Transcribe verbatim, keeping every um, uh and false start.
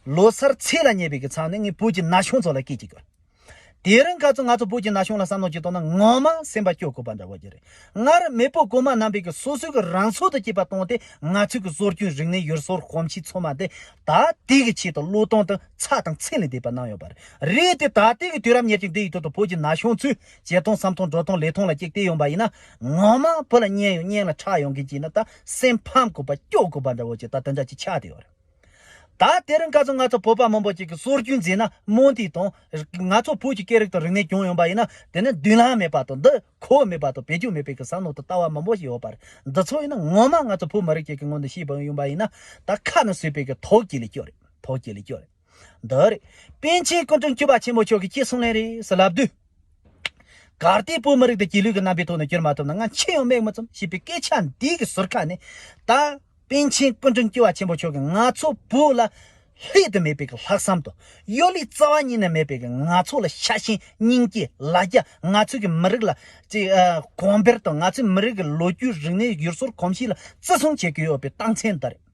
ལོ་སར་ཚེས་ལ་ཉེ་བའི་གི་ཚང་ནས་ངས་བོད་ཀྱི་ན་གཞོན་ཚོ་ལ་སྐད་ཅིག་གོ། དེ་རིང་ཁ་ཚོ་ང་ཚོ་བོད་ཀྱི་ན་གཞོན་ལ་བསམ་བློ་ཅིག་གཏོང་ན་ངོ་མ་སེམས་པ་སྐྱོ་དགོས་པ་འདྲ་བོ་ཅིག་རེད། སྔར་མེས་པོ་གོང་མ་རྣམ་པའི་གི་སོ་སོའི་གི་རང་ཚོད་དུ་སྐྱེས་པ་བཏང་སྟེ་ང་ཚོའི་གི་སྲོལ་རྒྱུན་རིག་གནས་ཡུལ་སྲོལ་གོམས་གཤིས་ཚང་མ་དེ་ད་ལྟའི་གི་ཆེད་དུ་བློས་གཏོང་དང་ཚ་དང་ཚད་ལས་འདས་པ་གནང་ཡོད་པ་རེད། རེད་དེ་ད་ལྟའི་གི་དུས་རབས་ཉེར་གཅིག་འདི་ཡི་ཐོག་ཏུ་བོད་ཀྱི་ན་གཞོན་ཚོས་བྱེད་སྟངས་བསམ་སྟངས་འགྲོ་སྟངས་ལས་སྟངས་ལ་ཅིག་བལྟས་ཡོང་པ་ཡིན་ན་ངོ་མ་བོད་ལ་གཉེན་ཡོད་གཉེན་ལ་ཆགས་ཡོང་མཁན་ཅིག་ཡིན་ན་ད་སེམས་ཕམ་དགོས་པ་སྐྱོ་དགོས་པ་འདྲ་བོ་ཅིག་ད་དེ་འདྲ་ཅིག་ཆགས་བསྡད་ཡོད་རེད། ད་དེ་རིང་ཁ་སང་ང་ཚོ་བོད་པ་མང་པོ་ཅིག་གིས་སྲོལ་རྒྱུན་འཛིན་ན་རྨོངས་དད་དང་། ང་ཚོ་བོད་ཀྱི་སྐད་རིགས་དང་རིག་གནས་སྦྱོང་ཡོང་པ་ཡིན་ན་དེ་ནི་མདུན་ལམ་མེད་པ་དང་འདི་གོ་མེད་པ་དང་བེད་སྤྱོད་མེད་པའི་གི་བསམ་བློ་དང་ལྟ་བ་མང་པོ་ཞིག་ཡོད་པ་རེད། འདི་ཚོ་ཡིན་ན་ངོ་མ་ང་ཚོ་བོད་མི་རིགས་ཅིག་གི་ངོས་ནས་བཤད་པ་ཡིན་པ་ཡིན་ན་ད་ཁ་ནས་ཟེར་བའི་གི་ཐོག་གི་ལས་སྐྱོ་རེད། ཐོག་གི་ལས་སྐྱོ་རེད། འདི་རེད། པཎ་ཆེན་སྐུ་ཕྲེང་བཅུ་པ་ཆེན་པོ་མཆོག་གིས་ཅི་གསུངས་ལེ་རེད་ཟེར་ལབ་དུས། གལ་ཏེ་བོད་མི་རིགས་དེ་རྗེས་ལུས་ཀྱི་རྣམ་པའི་ཐོག་ནས་གྱུར་མ་ཐུབ་ན་ང་འཆི་ཡང་མེད་མི་ཚུམ་ཞེས་པའི་སྐད་ཆ་འདི་གི་ཟུར་ཁ་ནས་ད་པཎ་ཆེན་སྐུ་ཕྲེང་བཅུ་པ་ཆེན་པོ་མཆོག་གིས་ང་ཚོ་བོད་ལ་ལྷད་དུ་མེད་པའི་གི་ལྷག་བསམ་དང་གཡོ་ལས་རྩ་བ་ཉིད་ནས་མེད་པའི་གི་ང་ཚོ་ལ་ཤ་ཞེན་སྙིང་རྗེ་ལ་རྒྱ་ང་ཚོའི་གི་མི་རིགས་ལ་ཅིག་ཨ་གོང་འཕེལ་དང་ང་ཚོའི་མི་རིགས་ཀྱི་ལོ་རྒྱུས་རིག་གནས་ཡུལ་སྲོལ་གོམས་གཤིས་ལ་བརྩི་སྲུང་བྱེད་ཀྱི་ཡོད་པའི་རྟགས་མཚན་འདི་རེད།